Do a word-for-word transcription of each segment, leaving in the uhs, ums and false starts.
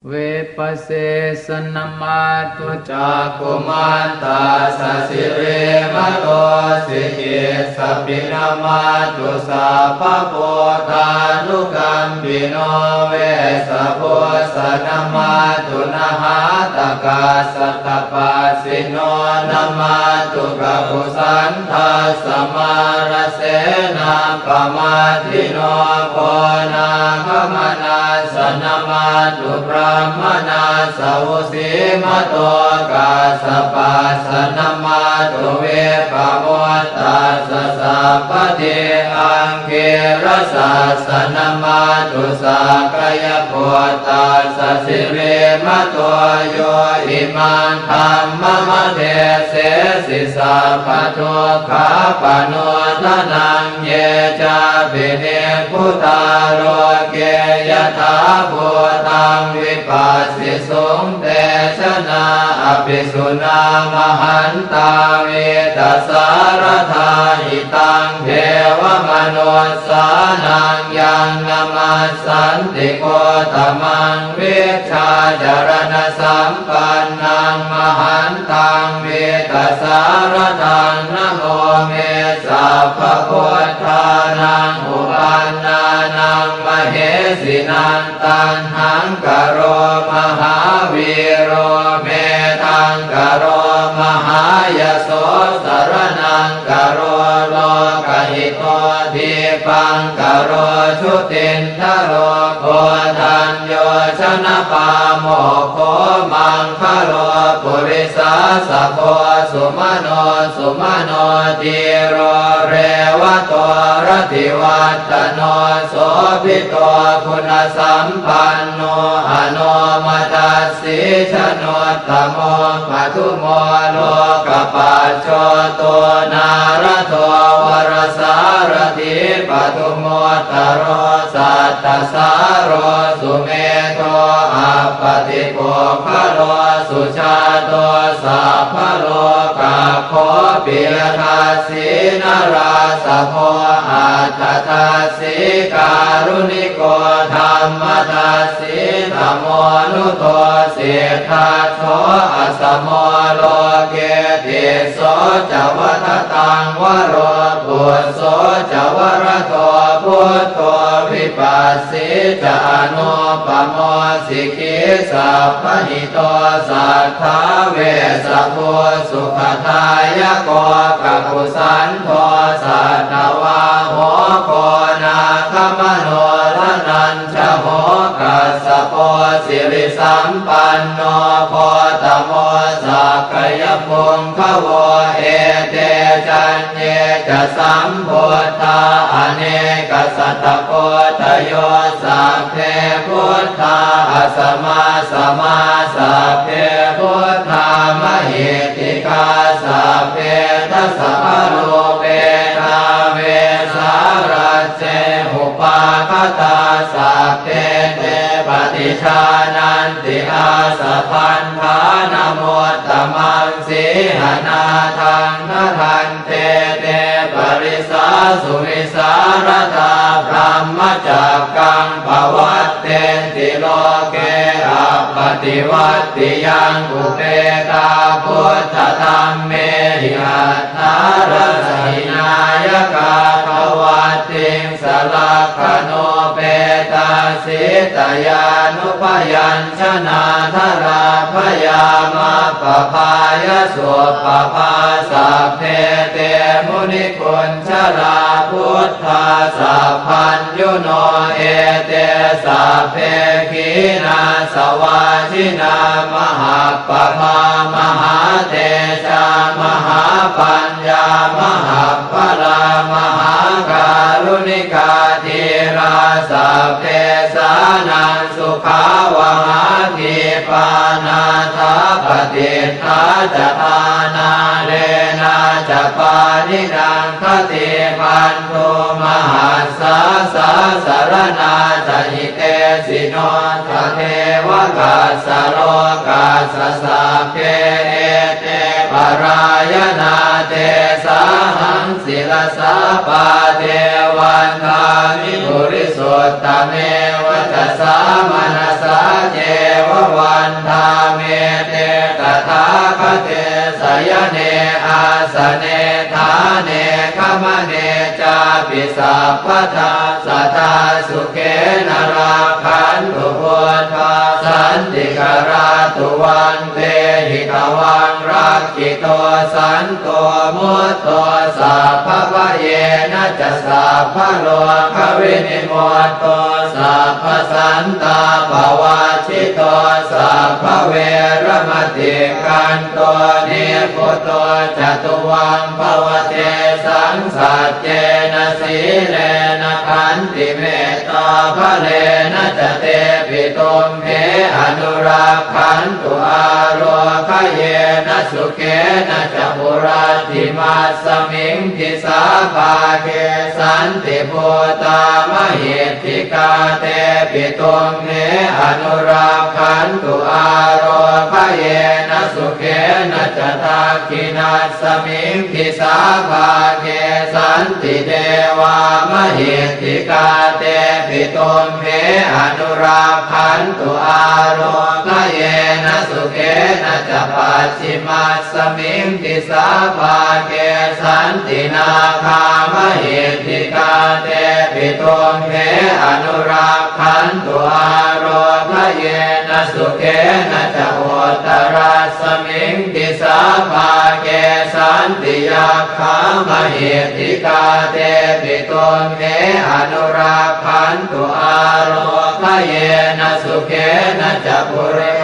Vippassissa namatthu cakkhumantassa sirīmato. Sikissapi namatthu sabbabhūtānukampino. Vessabhussa namatthu nhātakassa tapassino. Namatthu kakusandhassa mārasenappamaddino. Konāgamanassa namatthu brāhmaṇassa vusīmato. Kassapassa namatthu vippamuttassa sabbadhi. Aṅgīrasassa namatthu sakyaputtassa sirīmato. Yo imaṃ dhammamadese'si sabbadukkhāpanūdanaṃ. Ye cāpi nibbutā loke yathābhūtaṃ vipassisuṃ, te janā apisuṇā mahantā vītasāradā. Hitaṃ devamanussānaṃ yaṃ namassanti gotamaṃ, vijjācaraṇasampannaṃ mahantaṃ vītasāradaṃ. Namo me sabbabuddhānaṃ uppannānaṃ mahesinaṃ. Taṇhaṅkaro mahāvīro, medhaṅkaro mahāyaso, saraṇaṅkaro lokahito, dīpaṅkaro jutindharo, koṇḍañño janapāmokkho, maṅgalo purisāsabho, sumano sumano dhīro, revato rativaḍḍhano, sobhito guṇasampanno, anomadassī januttamo, padumo lokapajjoto, nārado varasārathī, padumu ttaro sattasāro, sumedho appaṭipuggalo, sujāto sabbalokaggo, piyadassī narāsabho, atthadassī kāruṇiko, dhammadassī tamonudo, siddhattho asamo loke, tisso ca vadataṃ varo, phusso ca varado buddho, vipassī ca anūpamo, sikhī sabbahito satthā, vessabhū sukhadāyako, kakusandho satthavāho, koṇāgamano dhananjaho, kassapo sirisampanno, gotamo sakyapuṅgavo. Ete caññe ca sambuddhā anekasatakoṭayo, sabbe buddhā asamā samā, sabbe buddhā mahiddhikā, sabbe dasabalūpetā, vesālañce upagatā, sabbe te paṭijānanti āsapaṇṇānamuttamaṃ, sīhanāthaṃ nadan te te parisāsu visāradā, brahmacakkaṃ pavattenti loke appaṭivattiyaṃ, upetā buddhadhammehi atthārasa hināyakā, dvattiṃsalakkhaṇūpetā sītyānubyañ janā, dharābhayaṃ abhabhāya suppabhā, sabbe te munikunjalā, buddhā sabbaññuno, ete sabbe khīṇāsavā jinā, mahappabhā mahātejā, mahāpaññā mahabbalā, mahākāruṇikā, dhīrā sabbesānaṃ sukhāvahā, khipā nāthapaṭiṭṭhā ca, ṭhānālena ca pāṇinaṃ, khaṭi bandhū mahassā, sāsaraṇā ca hitesino, tatheva kassa lokassa, sabbe ete parāyanā, tesāhaṃ sirasā pāde vandāmi purisuttame, vacasā manasā ceva te sayane āsane ṭhāne gamane cāpi sabbadā sadā sukhena rakkhantu buddhā santikarā tuvaṃ tehi tvaṃ rakkhito santo mutto sabbabhayena ca sabbarogavinimutto sabbasantāpavajjito sabbaveramatikkanto nibbuto ca tuvaṃ bhava tesaṃ saccena sīlena khantimettābalena ca tepi tumhe anurakkhantu ārogyena sukhena ca puratthimassa miṃ disā bhāge santi bhūtā mahiddhikā tepi tumhe anurakkhantu ārogyena sukhena ca dakkhiṇassa miṃ disā bhāge santi devā mahiddhikā tepi tumhe anurakkhantu ārogyena sukhena ca pacchimas samiṃ disā bhāge santi nāgā mahiddhikā tepi tumhe anurakkhantu ārogyena sukhena ca uttarasmiṃ disā bhāge santi yakkhā mahiddhikā tepi tumhe anurakkhantu ārogyena sukhena ca purimaṃ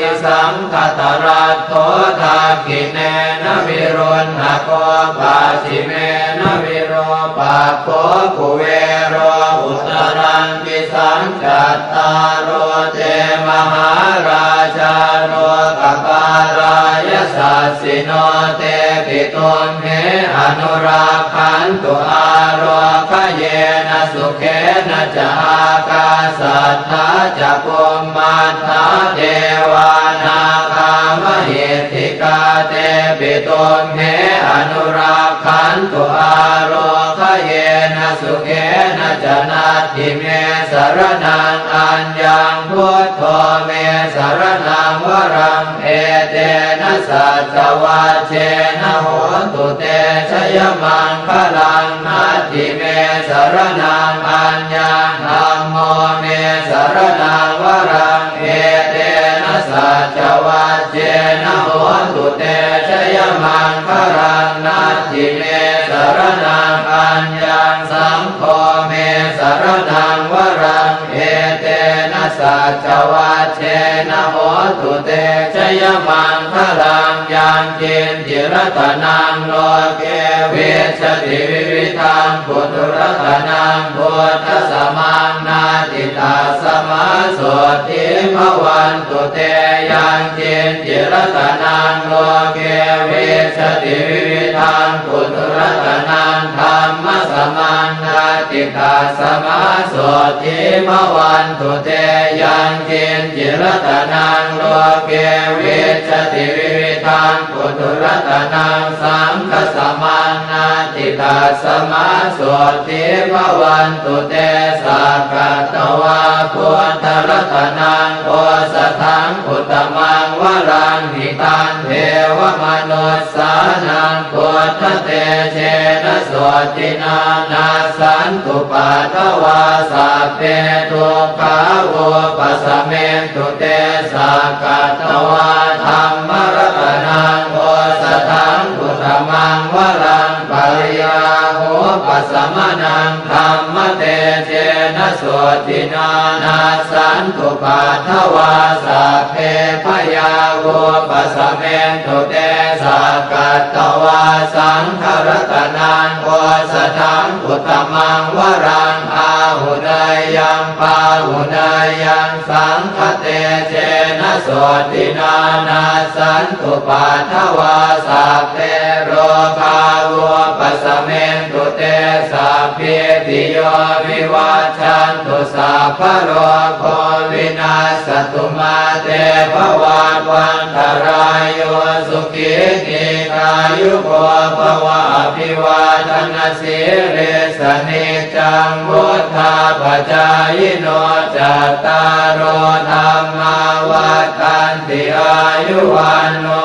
disaṃ dhataraṭṭho dakkhiṇena viruḷhako pacchimena virūpakkho kuvero uttaraṃ disaṃ cattāro te mahārājā lokapālā yasassino tepi tumhe anurakkhantu ārogyena sukhena ca ākāsaṭṭhā ca bhummaṭṭhā devā nāgā mahiddhikā tepi tumhe anurakkhantu ārogyena sukhena ca. Natthi me saraṇaṃ aññaṃ buddho me saraṇaṃ varaṃ etena saccavajjena hotu te jayamaṅgalaṃ. Natthi me saraṇaṃ aññaṃ dhammo me saraṇaṃ varaṃ etena saccavajjena hotu te jayamaṅgalaṃ. Natthi me saraṇaṃ aññaṃ saṅgho me saraṇaṃ varaṃ etena saccavajjena hotu te jayamaṅgalaṃ. Yaṅkiñci ratanaṃ loke vijjati vividhaṃ puthu ratanaṃ buddhasamaṃ natthi tasmā sotthī bhavantu te. Yaṅkiñci ratanaṃ loke vijjati vividhaṃ puthu ratanaṃ dhammasamaṃ natthi tasmā sotthī bhavantu te. Yaṅkiñci ratanaṃ loke vijjati vividhaṃ puthu ratanaṃ saṅghasamaṃ natthi tasmā sotthī bhavantu te. Sakkatvā buddharatanaṃ osathaṃ uttamaṃ varaṃ hitaṃ devamanussānaṃ buddhatejena sotthinā nassantupaddavā sabbe dukkhā vūpasamentu te. Sakkatvā dhammaratanaṃ osathaṃ uttamaṃ varaṃ pariḷāhūpasamanaṃ dhammatejena sotthinā nassantupaddavā sabbe bhayā vūpasamentu te. Sakkatvā saṅgharatanaṃ osathaṃ uttamaṃ varaṃ āhuneyyaṃ pāhuneyyaṃ saṅghatejena sotthinā nassantupaddavā sabbe rogā vūpasamentu te. Sabbītiyo vivajjantu sabbarogo vinassatu mā te bhavatvantarāyo sukhī dīghāyuko bhava. Abhivādanasīlissa niccaṃ vuḍḍhāpacāyino cattāro dhammā vaḍḍhanti āyu vaṇṇo